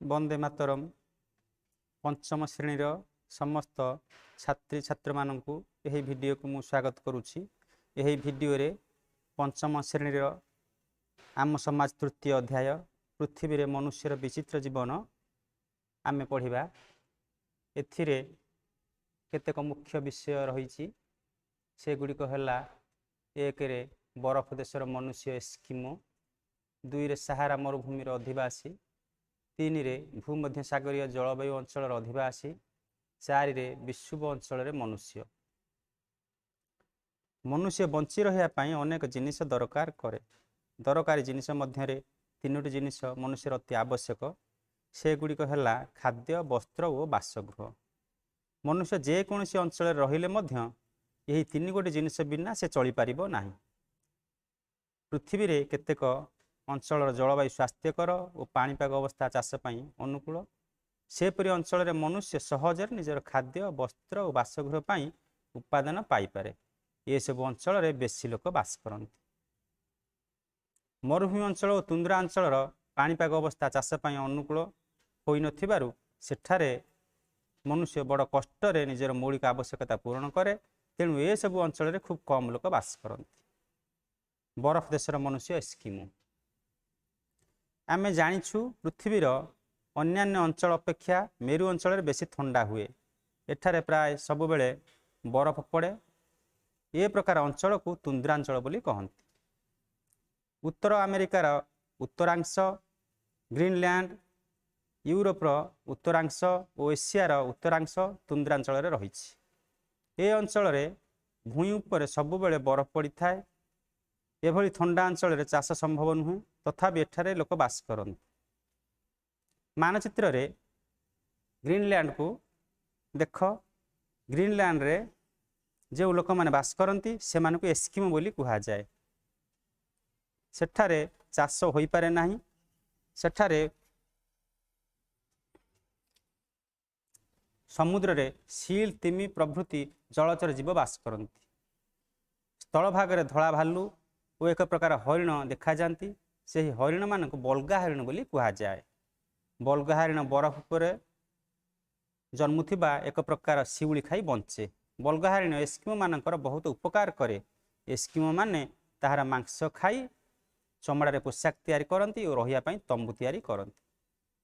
ବନ୍ଦେ ମାତରମ୍। ପଞ୍ଚମ ଶ୍ରେଣୀର ସମସ୍ତ ଛାତ୍ରୀଛାତ୍ରମାନଙ୍କୁ ଏହି ଭିଡ଼ିଓକୁ ମୁଁ ସ୍ୱାଗତ କରୁଛି। ଏହି ଭିଡ଼ିଓରେ ପଞ୍ଚମ ଶ୍ରେଣୀର ଆମ ସମାଜ ତୃତୀୟ ଅଧ୍ୟାୟ ପୃଥିବୀରେ ମନୁଷ୍ୟର ବିଚିତ୍ର ଜୀବନ ଆମେ ପଢ଼ିବା। ଏଥିରେ କେତେକ ମୁଖ୍ୟ ବିଷୟ ରହିଛି। ସେଗୁଡ଼ିକ ହେଲା, ଏକରେ ବରଫ ଦେଶର ମନୁଷ୍ୟ ଏସ୍କିମୋ, ଦୁଇରେ ସାହାରା ମରୁଭୂମିର ଅଧିବାସୀ, ତିନିରେ ଭୂମଧ୍ୟ ସାଗରୀୟ ଜଳବାୟୁ ଅଞ୍ଚଳର ଅଧିବାସୀ, ଚାରିରେ ବିଷୁବ ଅଞ୍ଚଳରେ ମନୁଷ୍ୟ। ମନୁଷ୍ୟ ବଞ୍ଚି ରହିବା ପାଇଁ ଅନେକ ଜିନିଷ ଦରକାର କରେ। ଦରକାରୀ ଜିନିଷ ମଧ୍ୟରେ ତିନୋଟି ଜିନିଷ ମନୁଷ୍ୟର ଅତି ଆବଶ୍ୟକ। ସେଗୁଡ଼ିକ ହେଲା ଖାଦ୍ୟ, ବସ୍ତ୍ର ଓ ବାସଗୃହ। ମନୁଷ୍ୟ ଯେକୌଣସି ଅଞ୍ଚଳରେ ରହିଲେ ମଧ୍ୟ ଏହି ତିନି ଗୋଟି ଜିନିଷ ବିନା ସେ ଚଳିପାରିବ ନାହିଁ। ପୃଥିବୀରେ କେତେକ ଅଞ୍ଚଳର ଜଳବାୟୁ ସ୍ୱାସ୍ଥ୍ୟକର ଓ ପାଣିପାଗ ଅବସ୍ଥା ଚାଷ ପାଇଁ ଅନୁକୂଳ। ସେପରି ଅଞ୍ଚଳରେ ମନୁଷ୍ୟ ସହଜରେ ନିଜର ଖାଦ୍ୟ, ବସ୍ତ୍ର ଓ ବାସଗୃହ ପାଇଁ ଉପାଦାନ ପାଇପାରେ। ଏସବୁ ଅଞ୍ଚଳରେ ବେଶୀ ଲୋକ ବାସ କରନ୍ତି। ମରୁଭୂମି ଅଞ୍ଚଳ ଓ ତୁନ୍ଦ୍ରା ଅଞ୍ଚଳର ପାଣିପାଗ ଅବସ୍ଥା ଚାଷ ପାଇଁ ଅନୁକୂଳ ହୋଇନଥିବାରୁ ସେଠାରେ ମନୁଷ୍ୟ ବଡ଼ କଷ୍ଟରେ ନିଜର ମୌଳିକ ଆବଶ୍ୟକତା ପୂରଣ କରେ। ତେଣୁ ଏସବୁ ଅଞ୍ଚଳରେ ଖୁବ୍ କମ୍ ଲୋକ ବାସ କରନ୍ତି। ବରଫ ଦେଶର ମନୁଷ୍ୟ ଏସ୍କିମୋ। ଆମେ ଜାଣିଛୁ, ପୃଥିବୀର ଅନ୍ୟାନ୍ୟ ଅଞ୍ଚଳ ଅପେକ୍ଷା ମେରୁ ଅଞ୍ଚଳରେ ବେଶୀ ଥଣ୍ଡା ହୁଏ। ଏଠାରେ ପ୍ରାୟ ସବୁବେଳେ ବରଫ ପଡ଼େ। ଏ ପ୍ରକାର ଅଞ୍ଚଳକୁ ତୁନ୍ଦ୍ରାଞ୍ଚଳ ବୋଲି କହନ୍ତି। ଉତ୍ତର ଆମେରିକାର ଉତ୍ତରାଂଶ, ଗ୍ରୀନଲ୍ୟାଣ୍ଡ, ୟୁରୋପର ଉତ୍ତରାଂଶ ଓ ଏସିଆର ଉତ୍ତରାଂଶ ତୁନ୍ଦ୍ରାଞ୍ଚଳରେ ରହିଛି। ଏ ଅଞ୍ଚଳରେ ଭୂଇଁ ଉପରେ ସବୁବେଳେ ବରଫ ପଡ଼ିଥାଏ। ଏଭଳି ଥଣ୍ଡା ଅଞ୍ଚଳରେ ଚାଷ ସମ୍ଭବ ନୁହେଁ, ତଥାପି ଏଠାରେ ଲୋକ ବାସ କରନ୍ତି। ମାନଚିତ୍ରରେ ଗ୍ରୀନଲ୍ୟାଣ୍ଡକୁ ଦେଖ। ଗ୍ରୀନଲ୍ୟାଣ୍ଡରେ ଯେଉଁ ଲୋକମାନେ ବାସ କରନ୍ତି, ସେମାନଙ୍କୁ ଏସ୍କିମୋ ବୋଲି କୁହାଯାଏ। ସେଠାରେ ଚାଷ ହୋଇପାରେ ନାହିଁ। ସେଠାରେ ସମୁଦ୍ରରେ ସିଲ୍, ତିମି ପ୍ରଭୃତି ଜଳଚର ଜୀବ ବାସ କରନ୍ତି। ସ୍ଥଳଭାଗରେ ଧଳା ଭାଲୁ ଓ ଏକ ପ୍ରକାର ହରିଣ ଦେଖାଯାଆନ୍ତି। ସେହି ହରିଣମାନଙ୍କୁ ବଲଗା ହରିଣ ବୋଲି କୁହାଯାଏ। ବଲଗା ହରିଣ ବରଫ ଉପରେ ଜନ୍ମୁଥିବା ଏକ ପ୍ରକାର ଶିଉଳି ଖାଇ ବଞ୍ଚେ। ବଲଗା ହରିଣ ଏସ୍କିମୋମାନଙ୍କର ବହୁତ ଉପକାର କରେ। ଏସ୍କିମୋମାନେ ତାହାର ମାଂସ ଖାଇ ଚମଡ଼ାରେ ପୋଷାକ ତିଆରି କରନ୍ତି ଓ ରହିବା ପାଇଁ ତମ୍ବୁ ତିଆରି କରନ୍ତି।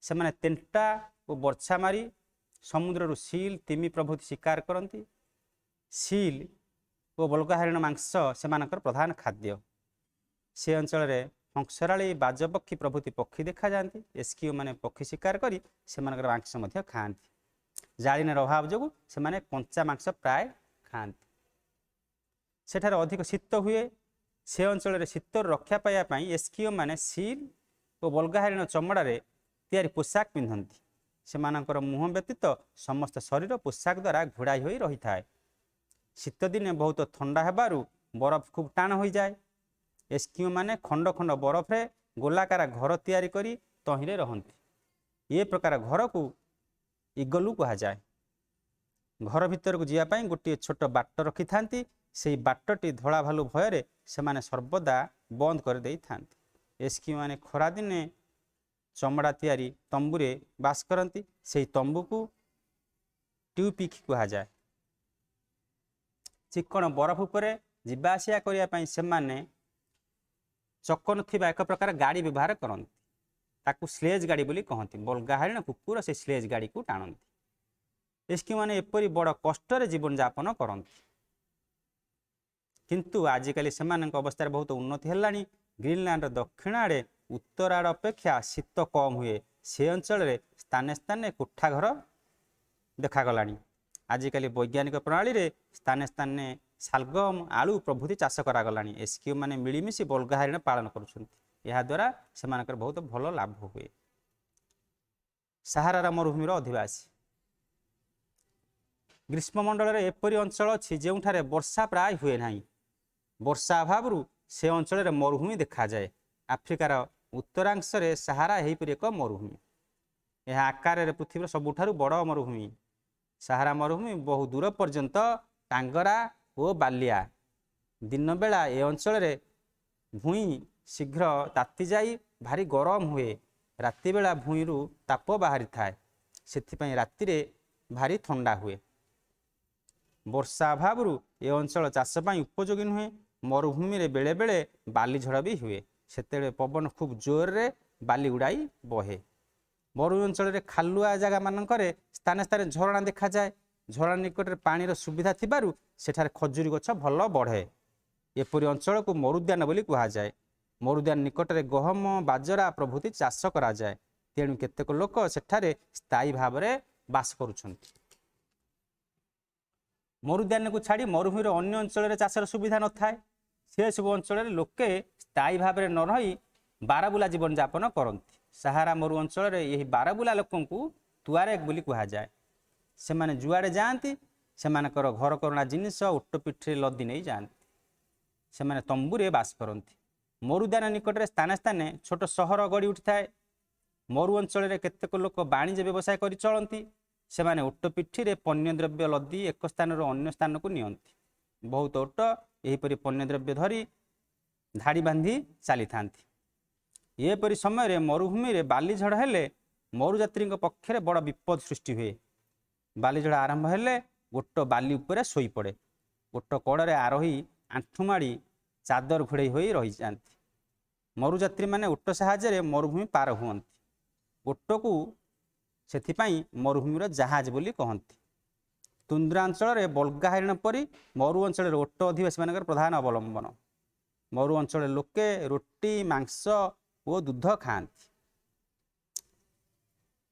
ସେମାନେ ତେଣ୍ଟା ଓ ବର୍ଚ୍ଛା ମାରି ସମୁଦ୍ରରୁ ସିଲ୍, ତିମି ପ୍ରଭୃତି ଶିକାର କରନ୍ତି। ସିଲ୍ ଓ ବଲଗା ହରିଣ ମାଂସ ସେମାନଙ୍କର ପ୍ରଧାନ ଖାଦ୍ୟ। ସେ ଅଞ୍ଚଳରେ ହଂସରାଳି, ବାଜପକ୍ଷୀ ପ୍ରଭୃତି ପକ୍ଷୀ ଦେଖାଯାଆନ୍ତି। ଏସ୍କିଓମାନେ ପକ୍ଷୀ ଶିକାର କରି ସେମାନଙ୍କର ମାଂସ ମଧ୍ୟ ଖାଆନ୍ତି। ଜାଳିନୀର ଅଭାବ ଯୋଗୁଁ ସେମାନେ କଞ୍ଚା ମାଂସ ପ୍ରାୟ ଖାଆନ୍ତି। ସେଠାରେ ଅଧିକ ଶୀତ ହୁଏ। ସେ ଅଞ୍ଚଳରେ ଶୀତରୁ ରକ୍ଷା ପାଇବା ପାଇଁ ଏସ୍କିଓମାନେ ସିଲ୍ ଓ ବଲଗା ହରିଣ ଚମଡ଼ାରେ ତିଆରି ପୋଷାକ ପିନ୍ଧନ୍ତି। ସେମାନଙ୍କର ମୁହଁ ବ୍ୟତୀତ ସମସ୍ତ ଶରୀର ପୋଷାକ ଦ୍ୱାରା ଘୋଡ଼ାଇ ହୋଇ ରହିଥାଏ। ଶୀତଦିନେ ବହୁତ ଥଣ୍ଡା ହେବାରୁ ବରଫ ଖୁବ୍ ଟାଣ ହୋଇଯାଏ। ଏସ୍କିଓମାନେ ଖଣ୍ଡ ଖଣ୍ଡ ବରଫରେ ଗୋଲାକାର ଘର ତିଆରି କରି ତହିଁରେ ରହନ୍ତି। ଏ ପ୍ରକାର ଘରକୁ ଇଗଲୁ କୁହାଯାଏ। ଘର ଭିତରକୁ ଯିବା ପାଇଁ ଗୋଟିଏ ଛୋଟ ବାଟ ରଖିଥାନ୍ତି। ସେହି ବାଟଟି ଧଳା ଭାଲୁ ଭୟରେ ସେମାନେ ସର୍ବଦା ବନ୍ଦ କରିଦେଇଥାନ୍ତି। ଏସ୍କିଓମାନେ ଖରାଦିନେ ଚମଡ଼ା ତିଆରି ତମ୍ବୁରେ ବାସ କରନ୍ତି। ସେହି ତମ୍ବୁକୁ ଟ୍ୟୁପିକ୍ କୁହାଯାଏ। ଚିକ୍କଣ ବରଫ ଉପରେ ଯିବା ଆସିବା କରିବା ପାଇଁ ସେମାନେ ଚକ ନଥିବା ଏକ ପ୍ରକାର ଗାଡ଼ି ବ୍ୟବହାର କରନ୍ତି। ତାକୁ ସ୍ଲେଜ୍ ଗାଡ଼ି ବୋଲି କହନ୍ତି। ବଲଗା ହରିଣ, କୁକୁର ସେ ସ୍ଲେଜ୍ ଗାଡ଼ିକୁ ଟାଣନ୍ତି। ଏସ୍କିଓମାନେ ଏପରି ବଡ଼ କଷ୍ଟରେ ଜୀବନଯାପନ କରନ୍ତି। କିନ୍ତୁ ଆଜିକାଲି ସେମାନଙ୍କ ଅବସ୍ଥାରେ ବହୁତ ଉନ୍ନତି ହେଲାଣି। ଗ୍ରୀନଲ୍ୟାଣ୍ଡର ଦକ୍ଷିଣ ଆଡ଼େ ଉତ୍ତର ଆଡ଼ ଅପେକ୍ଷା ଶୀତ କମ୍ ହୁଏ। ସେ ଅଞ୍ଚଳରେ ସ୍ଥାନେ ସ୍ଥାନେ କୋଠା ଘର ଦେଖାଗଲାଣି। ଆଜିକାଲି ବୈଜ୍ଞାନିକ ପ୍ରଣାଳୀରେ ସ୍ଥାନେ ସ୍ଥାନେ ଶାଲଗମ, ଆଳୁ ପ୍ରଭୃତି ଚାଷ କରାଗଲାଣି। ଏସ୍କିଓମାନେ ମିଳିମିଶି ବଲଗା ହରିଣ ପାଳନ କରୁଛନ୍ତି। ଏହାଦ୍ୱାରା ସେମାନଙ୍କର ବହୁତ ଭଲ ଲାଭ ହୁଏ। ସାହାରାର ମରୁଭୂମିର ଅଧିବାସୀ। ଗ୍ରୀଷ୍ମମଣ୍ଡଳରେ ଏପରି ଅଞ୍ଚଳ ଅଛି, ଯେଉଁଠାରେ ବର୍ଷା ପ୍ରାୟ ହୁଏ ନାହିଁ। ବର୍ଷା ଅଭାବରୁ ସେ ଅଞ୍ଚଳରେ ମରୁଭୂମି ଦେଖାଯାଏ। ଆଫ୍ରିକାର ଉତ୍ତରାଂଶରେ ସାହାରା ଏହିପରି ଏକ ମରୁଭୂମି। ଏହା ଆକାରରେ ପୃଥିବୀର ସବୁଠାରୁ ବଡ଼ ମରୁଭୂମି। ସାହାରା ମରୁଭୂମି ବହୁ ଦୂର ପର୍ଯ୍ୟନ୍ତ ଟାଙ୍ଗରା ଓ ବାଲିଆ। ଦିନବେଳା ଏ ଅଞ୍ଚଳରେ ଭୂଇଁ ଶୀଘ୍ର ତାତିଯାଇ ଭାରି ଗରମ ହୁଏ। ରାତିବେଳା ଭୂଇଁରୁ ତାପ ବାହାରିଥାଏ, ସେଥିପାଇଁ ରାତିରେ ଭାରି ଥଣ୍ଡା ହୁଏ। ବର୍ଷା ଅଭାବରୁ ଏ ଅଞ୍ଚଳ ଚାଷ ପାଇଁ ଉପଯୋଗୀ ନୁହେଁ। ମରୁଭୂମିରେ ବେଳେବେଳେ ବାଲିଝଡ଼ ବି ହୁଏ। ସେତେବେଳେ ପବନ ଖୁବ୍ ଜୋରରେ ବାଲି ଉଡ଼ାଇ ବହେ। ମରୁ ଅଞ୍ଚଳରେ ଖାଲୁଆ ଜାଗାମାନଙ୍କରେ ସ୍ଥାନେ ସ୍ଥାନେ ଝରଣା ଦେଖାଯାଏ। ଝରଣା ନିକଟରେ ପାଣିର ସୁବିଧା ଥିବାରୁ ସେଠାରେ ଖଜୁରୀ ଗଛ ଭଲ ବଢ଼େ। ଏପରି ଅଞ୍ଚଳକୁ ମରୁଦ୍ୟାନ ବୋଲି କୁହାଯାଏ। ମରୁଦ୍ୟାନ ନିକଟରେ ଗହମ, ବାଜରା ପ୍ରଭୃତି ଚାଷ କରାଯାଏ। ତେଣୁ କେତେକ ଲୋକ ସେଠାରେ ସ୍ଥାୟୀ ଭାବରେ ବାସ କରୁଛନ୍ତି। ମରୁଦ୍ୟାନକୁ ଛାଡ଼ି ମରୁଭୂମିର ଅନ୍ୟ ଅଞ୍ଚଳରେ ଚାଷର ସୁବିଧା ନଥାଏ। ସେସବୁ ଅଞ୍ଚଳରେ ଲୋକେ ସ୍ଥାୟୀ ଭାବରେ ନ ରହି ବାରବୁଲା ଜୀବନଯାପନ କରନ୍ତି। ସାହାରା ମରୁ ଅଞ୍ଚଳରେ ଏହି ବାରବୁଲା ଲୋକଙ୍କୁ ତୁଆରେଗ ବୋଲି କୁହାଯାଏ। ସେମାନେ ଯୁଆଡ଼େ ଯାଆନ୍ତି, ସେମାନଙ୍କର ଘରକରଣା ଜିନିଷ ଓଟ ପିଠିରେ ଲଦି ନେଇ ଯାଆନ୍ତି। ସେମାନେ ତମ୍ବୁରେ ବାସ କରନ୍ତି। ମରୁଦ୍ୟାନ ନିକଟରେ ସ୍ଥାନେ ସ୍ଥାନେ ଛୋଟ ସହର ଗଢ଼ି ଉଠିଥାଏ। ମରୁ ଅଞ୍ଚଳରେ କେତେକ ଲୋକ ବାଣିଜ୍ୟ ବ୍ୟବସାୟ କରି ଚଳନ୍ତି। ସେମାନେ ଓଟ ପିଠିରେ ପଣ୍ୟଦ୍ରବ୍ୟ ଲଦି ଏକ ସ୍ଥାନରୁ ଅନ୍ୟ ସ୍ଥାନକୁ ନିଅନ୍ତି। ବହୁତ ଓଟ ଏହିପରି ପଣ୍ୟଦ୍ରବ୍ୟ ଧରି ଧାଡ଼ି ବାନ୍ଧି ଚାଲିଥାନ୍ତି। ଏପରି ସମୟରେ ମରୁଭୂମିରେ ବାଲିଝଡ଼ ହେଲେ ମରୁଯାତ୍ରୀଙ୍କ ପକ୍ଷରେ ବଡ଼ ବିପଦ ସୃଷ୍ଟି ହୁଏ। ବାଲିଝଡ଼ ଆରମ୍ଭ ହେଲେ ଓଟ ବାଲି ଉପରେ ଶୋଇପଡ଼େ। ଓଟ କଡ଼ରେ ଆରୋହୀ ଆଣ୍ଠୁମାଡ଼ି ଚାଦର ଘୋଡ଼େଇ ହୋଇ ରହିଯାଆନ୍ତି। ମରୁଯାତ୍ରୀମାନେ ଓଟ ସାହାଯ୍ୟରେ ମରୁଭୂମି ପାର ହୁଅନ୍ତି। ଓଟକୁ ସେଥିପାଇଁ ମରୁଭୂମିର ଜାହାଜ ବୋଲି କହନ୍ତି। ତୁନ୍ଦ୍ରା ଅଞ୍ଚଳରେ ବଲଗା ହରିଣ ପରି ମରୁ ଅଞ୍ଚଳରେ ଓଟ ଅଧିବାସୀମାନଙ୍କର ପ୍ରଧାନ ଅବଲମ୍ବନ। ମରୁ ଅଞ୍ଚଳରେ ଲୋକେ ରୁଟି, ମାଂସ ଓ ଦୁଧ ଖାଆନ୍ତି।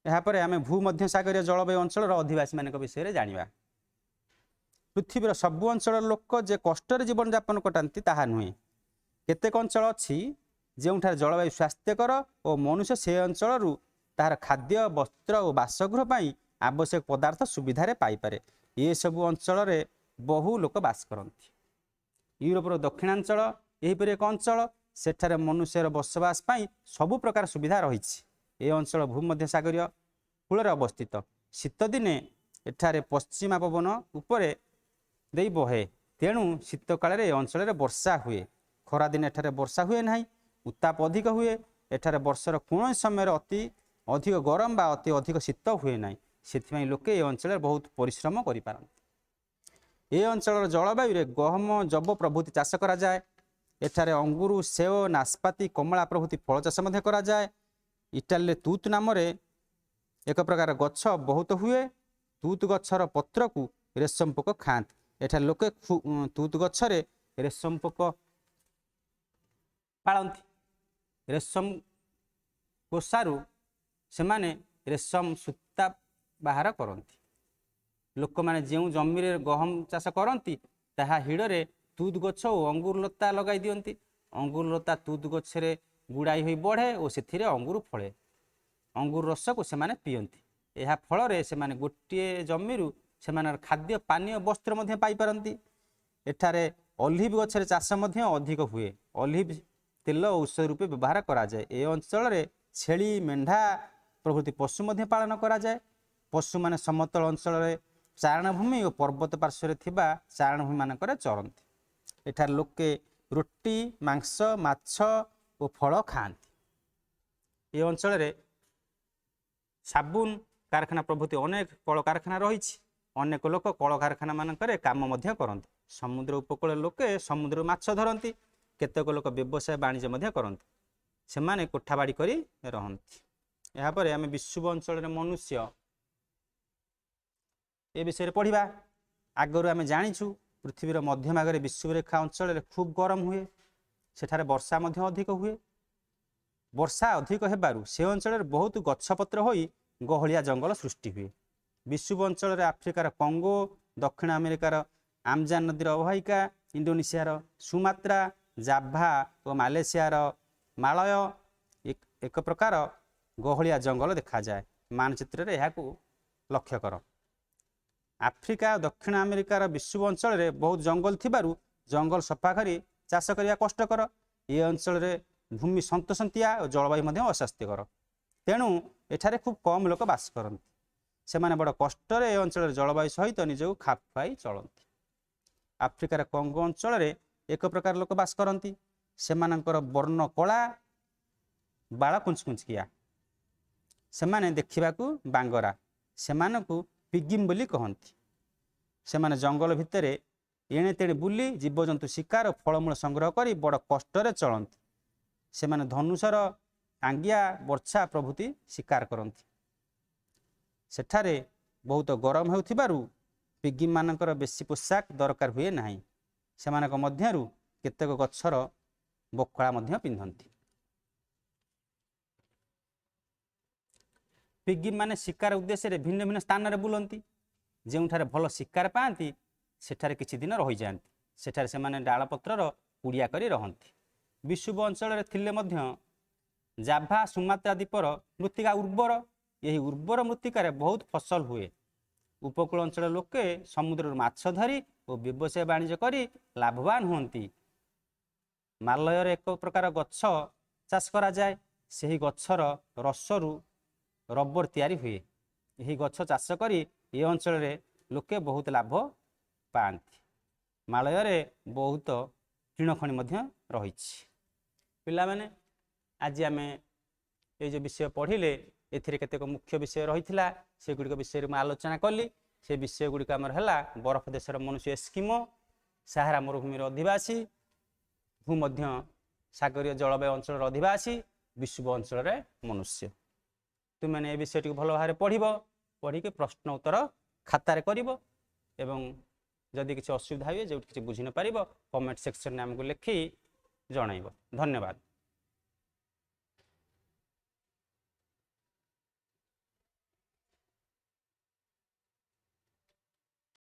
ଏହାପରେ ଆମେ ଭୂମଧ୍ୟସାଗରୀୟ ଜଳବାୟୁ ଅଞ୍ଚଳର ଅଧିବାସୀମାନଙ୍କ ବିଷୟରେ ଜାଣିବା। ପୃଥିବୀର ସବୁ ଅଞ୍ଚଳର ଲୋକ ଯେ କଷ୍ଟରେ ଜୀବନଯାପନ କଟାନ୍ତି ତାହା ନୁହେଁ। କେତେକ ଅଞ୍ଚଳ ଅଛି ଯେଉଁଠାରେ ଜଳବାୟୁ ସ୍ୱାସ୍ଥ୍ୟକର ଓ ମନୁଷ୍ୟ ସେ ଅଞ୍ଚଳରୁ ତାହାର ଖାଦ୍ୟ, ବସ୍ତ୍ର ଓ ବାସଗୃହ ପାଇଁ ଆବଶ୍ୟକ ପଦାର୍ଥ ସୁବିଧାରେ ପାଇପାରେ। ଏସବୁ ଅଞ୍ଚଳରେ ବହୁ ଲୋକ ବାସ କରନ୍ତି। ୟୁରୋପର ଦକ୍ଷିଣାଞ୍ଚଳ ଏହିପରି ଏକ ଅଞ୍ଚଳ। ସେଠାରେ ମନୁଷ୍ୟର ବସବାସ ପାଇଁ ସବୁ ପ୍ରକାର ସୁବିଧା ରହିଛି। ଏ ଅଞ୍ଚଳ ଭୂମଧ୍ୟସାଗରୀୟ କୂଳରେ ଅବସ୍ଥିତ। ଶୀତଦିନେ ଏଠାରେ ପଶ୍ଚିମା ପବନ ଉପରେ ଦେଇ ବହେ, ତେଣୁ ଶୀତକାଳରେ ଏ ଅଞ୍ଚଳରେ ବର୍ଷା ହୁଏ। ଖରାଦିନେ ଏଠାରେ ବର୍ଷା ହୁଏ ନାହିଁ, ଉତ୍ତାପ ଅଧିକ ହୁଏ। ଏଠାରେ ବର୍ଷର କୌଣସି ସମୟରେ ଅତି ଅଧିକ ଗରମ ବା ଅତି ଅଧିକ ଶୀତ ହୁଏ ନାହିଁ। ସେଥିପାଇଁ ଲୋକେ ଏ ଅଞ୍ଚଳରେ ବହୁତ ପରିଶ୍ରମ କରିପାରନ୍ତି। ଏ ଅଞ୍ଚଳର ଜଳବାୟୁରେ ଗହମ, ଯବ ପ୍ରଭୃତି ଚାଷ କରାଯାଏ। ଏଠାରେ ଅଙ୍ଗୁରୁ, ସେଓ, ନାସପାତି, କମଳା ପ୍ରଭୃତି ଫଳ ଚାଷ ମଧ୍ୟ କରାଯାଏ। ଇଟାଲୀରେ ତୁତ ନାମରେ ଏକ ପ୍ରକାର ଗଛ ବହୁତ ହୁଏ। ତୁତ ଗଛର ପତ୍ରକୁ ରେଶମ ପୋକ ଖାଆନ୍ତି। ଏଠାରେ ଲୋକେ ତୁତ ଗଛରେ ରେଶମ ପୋକ ପାଳନ୍ତି। ରେଶମ କୋଷାରୁ ସେମାନେ ରେଶମ ସୂତା ବାହାର କରନ୍ତି। ଲୋକମାନେ ଯେଉଁ ଜମିରେ ଗହମ ଚାଷ କରନ୍ତି, ତାହା ହିଡ଼ରେ ତୁତ ଗଛ ଓ ଅଙ୍ଗୁର ଲତା ଲଗାଇ ଦିଅନ୍ତି। ଅଙ୍ଗୁର ଲତା ତୁତ ଗଛରେ ଗୁଡ଼ାଇ ହୋଇ ବଢ଼େ ଓ ସେଥିରେ ଅଙ୍ଗୁର ଫଳେ। ଅଙ୍ଗୁର ରସକୁ ସେମାନେ ପିଅନ୍ତି। ଏହା ଫଳରେ ସେମାନେ ଗୋଟିଏ ଜମିରୁ ସେମାନଙ୍କର ଖାଦ୍ୟ, ପାନୀୟ, ବସ୍ତ୍ର ମଧ୍ୟ ପାଇପାରନ୍ତି। ଏଠାରେ ଅଲିଭ୍ ଗଛରେ ଚାଷ ମଧ୍ୟ ଅଧିକ ହୁଏ। ଅଲିଭ୍ ତେଲ ଔଷଧ ରୂପେ ବ୍ୟବହାର କରାଯାଏ। ଏ ଅଞ୍ଚଳରେ ଛେଳି, ମେଣ୍ଢା ପ୍ରଭୃତି ପଶୁ ମଧ୍ୟ ପାଳନ କରାଯାଏ। ପଶୁମାନେ ସମତଳ ଅଞ୍ଚଳରେ ଚାରଣଭୂମି ଓ ପର୍ବତ ପାର୍ଶ୍ୱରେ ଥିବା ଚାରଣଭୂମିମାନଙ୍କରେ ଚରନ୍ତି। ଏଠାରେ ଲୋକେ ରୁଟି, ମାଂସ, ମାଛ ଓ ଫଳ ଖାଆନ୍ତି। ଏ ଅଞ୍ଚଳରେ ସାବୁନ କାରଖାନା ପ୍ରଭୃତି ଅନେକ କଳକାରଖାନା ରହିଛି। ଅନେକ ଲୋକ କଳକାରଖାନା ମାନଙ୍କରେ କାମ ମଧ୍ୟ କରନ୍ତି। ସମୁଦ୍ର ଉପକୂଳ ଲୋକେ ସମୁଦ୍ରରୁ ମାଛ ଧରନ୍ତି। କେତେକ ଲୋକ ବ୍ୟବସାୟ ବାଣିଜ୍ୟ ମଧ୍ୟ କରନ୍ତି। ସେମାନେ କୋଠାବାଡ଼ି କରି ରହନ୍ତି। ଏହାପରେ ଆମେ ବିଷୁବ ଅଞ୍ଚଳରେ ମନୁଷ୍ୟ ଏ ବିଷୟରେ ପଢ଼ିବା। ଆଗରୁ ଆମେ ଜାଣିଛୁ, ପୃଥିବୀର ମଧ୍ୟଭାଗରେ ବିଷୁବରେଖା ଅଞ୍ଚଳରେ ଖୁବ୍ ଗରମ ହୁଏ। ସେଠାରେ ବର୍ଷା ମଧ୍ୟ ଅଧିକ ହୁଏ। ବର୍ଷା ଅଧିକ ହେବାରୁ ସେ ଅଞ୍ଚଳରେ ବହୁତ ଗଛପତ୍ର ହୋଇ ଗହଳିଆ ଜଙ୍ଗଲ ସୃଷ୍ଟି ହୁଏ। ବିଷୁବ ଅଞ୍ଚଳରେ ଆଫ୍ରିକାର କଙ୍ଗୋ, ଦକ୍ଷିଣ ଆମେରିକାର ଆମଜାନ ନଦୀର ଅବବାହିକା, ଇଣ୍ଡୋନେସିଆର ସୁମାତ୍ରା, ଜାଭା ଓ ମାଲେସିଆର ମାଳୟ ଏକ ପ୍ରକାର ଗହଳିଆ ଜଙ୍ଗଲ ଦେଖାଯାଏ। ମାନଚିତ୍ରରେ ଏହାକୁ ଲକ୍ଷ୍ୟ କର। ଆଫ୍ରିକା ଓ ଦକ୍ଷିଣ ଆମେରିକାର ବିଷୁବ ଅଞ୍ଚଳରେ ବହୁତ ଜଙ୍ଗଲ ଥିବାରୁ ଜଙ୍ଗଲ ସଫା କରି ଚାଷ କରିବା କଷ୍ଟକର। ଏ ଅଞ୍ଚଳରେ ଭୂମି ସନ୍ତସନ୍ତିଆ ଓ ଜଳବାୟୁ ମଧ୍ୟ ଅସ୍ୱାସ୍ଥ୍ୟକର। ତେଣୁ ଏଠାରେ ଖୁବ୍ କମ୍ ଲୋକ ବାସ କରନ୍ତି। ସେମାନେ ବଡ଼ କଷ୍ଟରେ ଏ ଅଞ୍ଚଳରେ ଜଳବାୟୁ ସହିତ ନିଜକୁ ଖାପ ଖୁଆଇ ଚଳନ୍ତି। ଆଫ୍ରିକାର କଙ୍ଗୋ ଅଞ୍ଚଳରେ ଏକ ପ୍ରକାର ଲୋକ ବାସ କରନ୍ତି। ସେମାନଙ୍କର ବର୍ଣ୍ଣ କଳା, ବାଳ କୁଞ୍ଚକୁଞ୍ଚିକିଆ। ସେମାନେ ଦେଖିବାକୁ ବାଙ୍ଗରା। ସେମାନଙ୍କୁ ପିଗିମ୍ ବୋଲି କହନ୍ତି। ସେମାନେ ଜଙ୍ଗଲ ଭିତରେ ଏଣେ ତେଣେ ବୁଲି ଜୀବଜନ୍ତୁ ଶିକାର ଓ ଫଳମୂଳ ସଂଗ୍ରହ କରି ବଡ଼ କଷ୍ଟରେ ଚଳନ୍ତି। ସେମାନେ ଧନୁଶର, ଟାଙ୍ଗିଆ, ବର୍ଚ୍ଛା ପ୍ରଭୃତି ଶିକାର କରନ୍ତି। ସେଠାରେ ବହୁତ ଗରମ ହେଉଥିବାରୁ ପିଗିମ୍ମାନଙ୍କର ବେଶୀ ପୋଷାକ ଦରକାର ହୁଏ ନାହିଁ। ସେମାନଙ୍କ ମଧ୍ୟରୁ କେତେକ ଗଛର ବକଳା ମଧ୍ୟ ପିନ୍ଧନ୍ତି। ପିଗିମ୍ମାନେ ଶିକାର ଉଦ୍ଦେଶ୍ୟରେ ଭିନ୍ନ ଭିନ୍ନ ସ୍ଥାନରେ ବୁଲନ୍ତି। ଯେଉଁଠାରେ ଭଲ ଶିକାର ପାଆନ୍ତି, ସେଠାରେ କିଛି ଦିନ ରହିଯାଆନ୍ତି। ସେଠାରେ ସେମାନେ ଡାଳପତ୍ରର କୁଡ଼ିଆ କରି ରହନ୍ତି। ବିଷୁବ ଅଞ୍ଚଳରେ ଥିଲେ ମଧ୍ୟ ଜାଭା, ସୁମାତ୍ରା ଦ୍ୱୀପର ମୃତ୍ତିକା ଉର୍ବର। ଏହି ଉର୍ବର ମୃତ୍ତିକାରେ ବହୁତ ଫସଲ ହୁଏ। ଉପକୂଳ ଅଞ୍ଚଳର ଲୋକେ ସମୁଦ୍ରରୁ ମାଛ ଧରି ଓ ବ୍ୟବସାୟ ବାଣିଜ୍ୟ କରି ଲାଭବାନ ହୁଅନ୍ତି। ମାଲୟରେ ଏକ ପ୍ରକାର ଗଛ ଚାଷ କରାଯାଏ। ସେହି ଗଛର ରସରୁ ରବର ତିଆରି ହୁଏ। ଏହି ଗଛ ଚାଷ କରି ଏ ଅଞ୍ଚଳରେ ଲୋକେ ବହୁତ ଲାଭ ପାଆନ୍ତି। ମାଳୟରେ ବହୁତ ଟିଣ ଖଣି ମଧ୍ୟ ରହିଛି। ପିଲାମାନେ, ଆଜି ଆମେ ଏଇ ଯେଉଁ ବିଷୟ ପଢ଼ିଲେ, ଏଥିରେ କେତେକ ମୁଖ୍ୟ ବିଷୟ ରହିଥିଲା, ସେଗୁଡ଼ିକ ବିଷୟରେ ମୁଁ ଆଲୋଚନା କଲି। ସେ ବିଷୟ ଗୁଡ଼ିକ ଆମର ହେଲା ବରଫ ଦେଶର ମନୁଷ୍ୟ ଏସ୍କିମୋ, ସାହାରା ମରୁଭୂମିର ଅଧିବାସୀ, ଭୂମଧ୍ୟ ସାଗରୀୟ ଜଳବାୟୁ ଅଞ୍ଚଳର ଅଧିବାସୀ, ବିଷୁବ ଅଞ୍ଚଳରେ ମନୁଷ୍ୟ। ତୁମେମାନେ ଏ ବିଷୟଟିକୁ ଭଲ ଭାବରେ ପଢ଼ିବ, ପଢ଼ିକି ପ୍ରଶ୍ନ ଉତ୍ତର ଖାତାରେ କରିବ ଏବଂ ଯଦି କିଛି ଅସୁବିଧା ହୁଏ, ଯେଉଁଠି କିଛି ବୁଝି ନପାରିବ, କମେଣ୍ଟ ସେକ୍ସନରେ ଆମକୁ ଲେଖି ଜଣାଇବ। ଧନ୍ୟବାଦ।